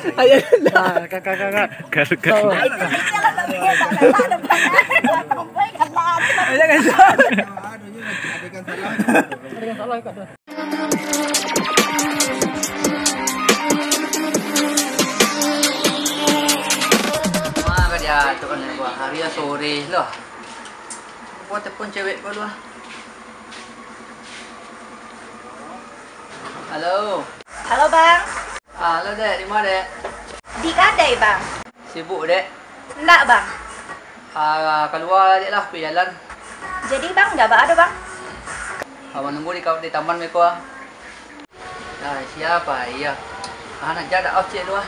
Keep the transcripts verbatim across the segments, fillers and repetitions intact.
Ayo lah. Ah, kak, kak, kak, kak. Kak, kak. Ayo, kak. Mah ka diatur ni, Bang. Hari lah sore lah. Buat telepon cewek ko lu ah. Halo. Halo, Bang. Ah, halo, Dek. Di ma, Dek? Di kadai, Bang. Sibuk, Dek? Ndak, Bang. Ah, kalua lah, Dek, lah, pai jalan. Jadi, Bang, ndak baa doh, Bang? Ah, manunggu di ka-, di taman beko, ah. Ah, sia, iyo. Ah, nak jan dak, ah, ciek lu, ah.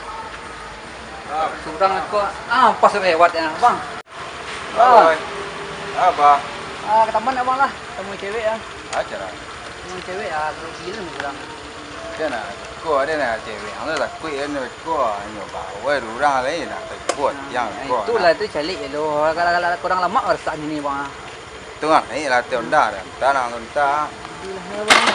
Ah. Surang beko, ah, pas lewat, ah, Bang. Ah. Oi. Apa? Ah, ka taman abang lah. Tamui cewek ah. Aja lah. Tamui cewek ah, kalau gila ni bilang. Dia nak, ko ada nak cewek. Ang takuik kan, ko nyo bawa urang lain nak takut. Nah, yang ko itulah nak. Tu calik je lo. Kalau, kalau kurang lamak rasak ni, bang. Tu kan, ni lah tu Honda dah. Entah nak entah. Itulah ya, bang.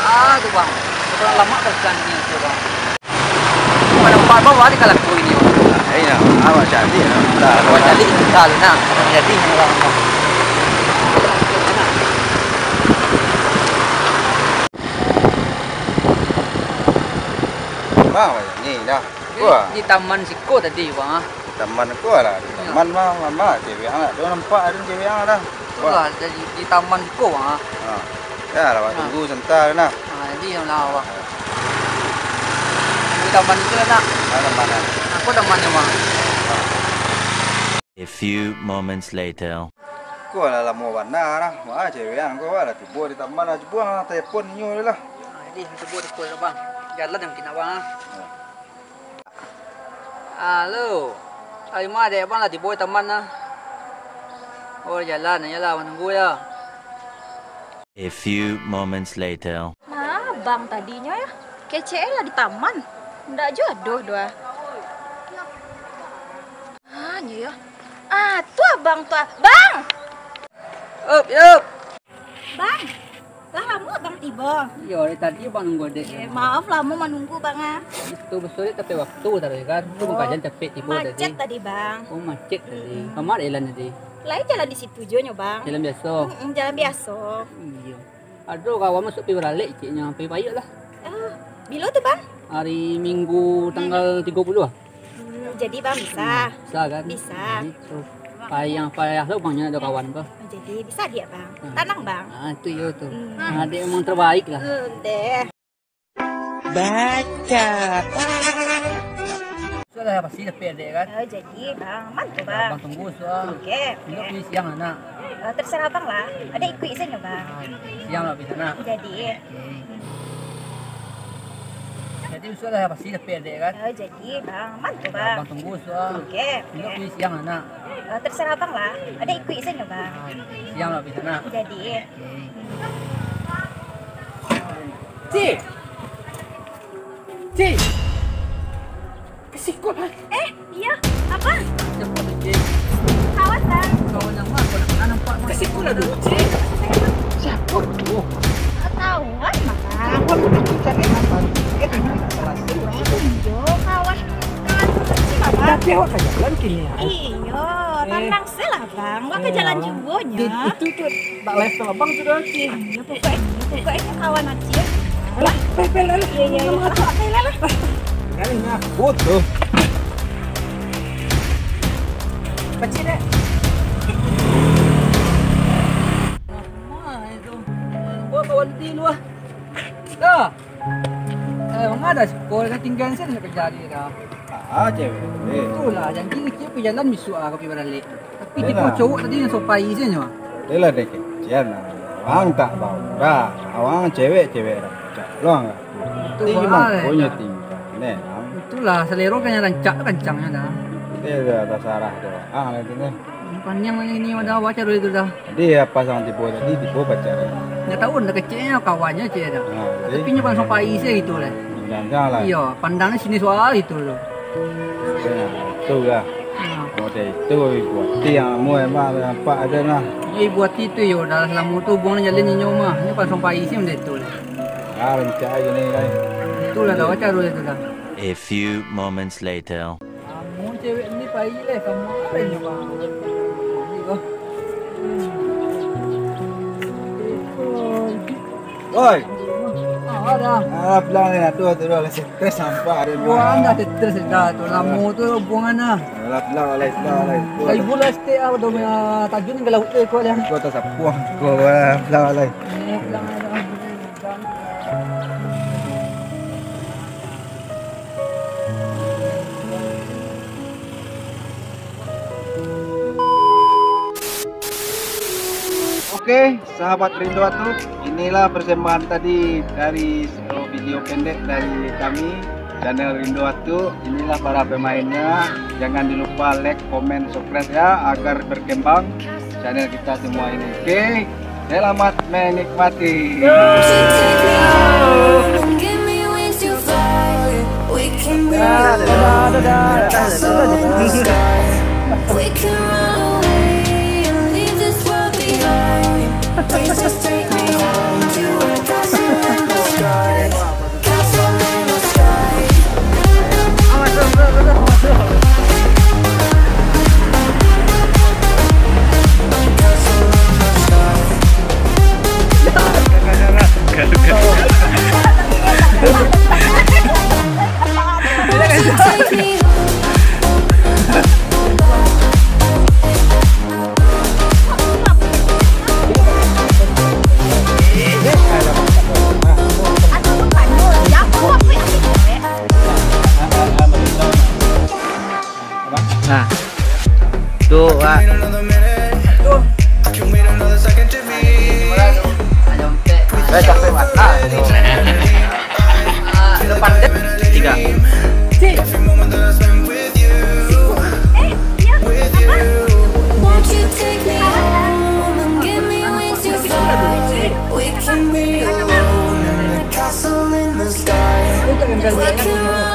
Ah, tu bang. Kurang lamak rasak ni tu, bang. Pada empat bawah ni kalau aku ini. Ini lah, awak cari lah. Awak cari, entah lu nak. Jadi, orang. Bang, ni dah. Wah. Di taman siko tadi, bang. Taman ko lah. Taman mah, mah, mah. Cewek ang tu nampak ada cewek ang dah. Wah. Itulah, jadi di taman siko, bang. Ha. Ya, lah, tunggu sebentar nah. Ha, jadi yang lah, bang. Di taman itu lah, nak. Mana, mana? Aku taman ni, bang. A few moments later. Ko lah lamo bana lah. Wah, cewek ang ko lah tibo di taman lah. Cubo lah telepon inyo lah. Ha, jadi cubo telepon lah, bang. Jalan yang kena, bang. Ha. Halo. Ai, ma dek abang lah tibo di taman lah. Oh, jalan, iyolah, manunggu yo. A few moments later. Ma abang tadinyo yo? Kecek e lah di taman. Ndak jodoh doh ah. Ah, nyo yo. Ah, tu abang tu ah. Bang! Up, up. Bang, lah lamo abang tibo? Iyo, dari tadi abang nunggu dek. Eh, maaf lamo manunggu, Bang, ah. Itu besul, tapi waktu tadi kan. Tu bang kajan capek tibo tadi. Macet tadi, Bang. Oh, macet tadi. Mm-mm. Kama jalan tadi? Lai jalan di situ jo nyo, Bang. Jalan biaso? Mm-mm, jalan biaso. Iyo. Ado kawan masuak pai baralek, ciknyo pai payah lah. Ah, bilo tu, Bang? Hari Minggu tanggal tigo puluah. Hmm, jadi bang bisa. Hmm, bisa kan? Bisa. Jadi tu, payah, payah lo bang, nyo ado kawan ko. Jadi bisa diak bang. Hmm. Tanang bang. Ah, itu yo tu. Hmm. Ah, dek memang terbaik lah. Hmm, deh. Baca. Sudah pasti dapek dek kan? Oh, jadi bang, aman tu bang. Abang tunggu suah. Oke, oke. Ini pilih siang anak. Eh, terserah abang lah. Ada ikut saja bang. Ah, siang lah bisa nak. Jadi. Oke. Jadi usul lah pasti dapek dek kan? Oh, jadi bang, aman tu bang. Abang tunggu suah. Oke, oke. Ini pilih siang anak. Eh, terserah abang lah. Ada ikut saja bang. Ah, siang lah bisa nak. Jadi. Oke. Cik. Cik. Kesikut ah. Eh, iya. Apa? Siapa tu, Cik? Kawan, Bang. Kawan yang mana? Kau nak nampak, Bang? Kesikut lah dulu, Cik. Siapa tu? Kawan, Bang. Kawan, Bang. Cari nampak. Eh, di mana? Salah sih. Iyo, kawan. Kawan kecil, Bang. Tapi awak ka jalan kini, ah. Iyo, eh, tenang sajolah, Bang. Awak ka jalan juo nyo. Itu tu tak level abang tu dah. Iyo, pokoknyo, pokoknyo kawan Acil. Alah, pel, pel, pel. Iyo, iyo, iyo. Alah, pel, pel, pel. Kali ni aku tu. Kecil dek. Wah, kawan di luar. Dah. Eh, manga dah siko, dah tingga sen nak kerja dia dah. Ah, cewek. Eh. Itulah, janji kecil pergi jalan besok ah, kopi baralek. Tapi dia pun cowok tadi yang sopai saja. Dia lah dia kecil nah. Awang tak bau dah. Awang cewek-cewek dah. Cak luang lah. Itu tinggi mah, mangkonyo eh, tinggi. Nah. Itulah, selera kan yang rancak tu kancangnya dah. Dia dah terserah tu. Ah, lah tu dah. Paniang lagi ni, ada awak cari itu dah. Jadi, ya, pas ang tibo tadi, tibo pacar. Ndak tahu, ndak keceknyo kawannya cek dah. Ha, jadi? Tapi nyo langsung pai se gitu lah. Jangan lah. Iyo, pandangnya sini soal itu loh. Ya, itu lah. Ha. Model itu, ibu hati yang lamo emang nampak ada lah. Iyo, ibu hati tu yo, dah lamo tu buang jalin inyo mah. Nyo langsung pai se model itu lah. Ah, rancak aja ni, kan. Itulah dah, macam mana tu dah? A few moments later. Kamu cewek ni pai lah, kamu apa yang nyawa? Ni kau. Oi. Ah, dah. Ah, pulang ni, aduh, aduh, aduh, lah stres nampak dia. Wah, dah stres dah tu. Lama tu hubungan dah. Alah, pulang, alai, pulang, alai. Dari bulan setiap ah, dah punya tajun ke laut tu, kau dah. Kau tak sapuang, kau, ah, pulang, alai. Eh, pulang, alai. Oke, sahabat Rindu Atuk, inilah persembahan tadi dari sebuah video pendek dari kami, channel Rindu Atuk. Inilah para pemainnya. Jangan dilupa like, komen, subscribe ya, agar berkembang channel kita semua ini. Oke, selamat menikmati. Nah. Tu, Wak. Eh, capek, Wak. Ah, tu. Depan dek. Tiga.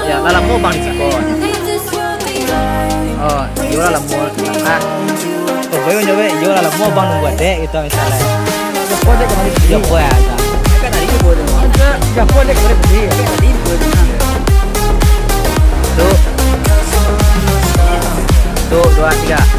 Ya, lah lamo bang di siko. Oh, iyo lah lamo. Ah. Oh, boy nyo, weh, iyo lah lamo bang nunggu adek gitu misalnya. Iyo, boy aja. Tu. Tu, dua, tiga.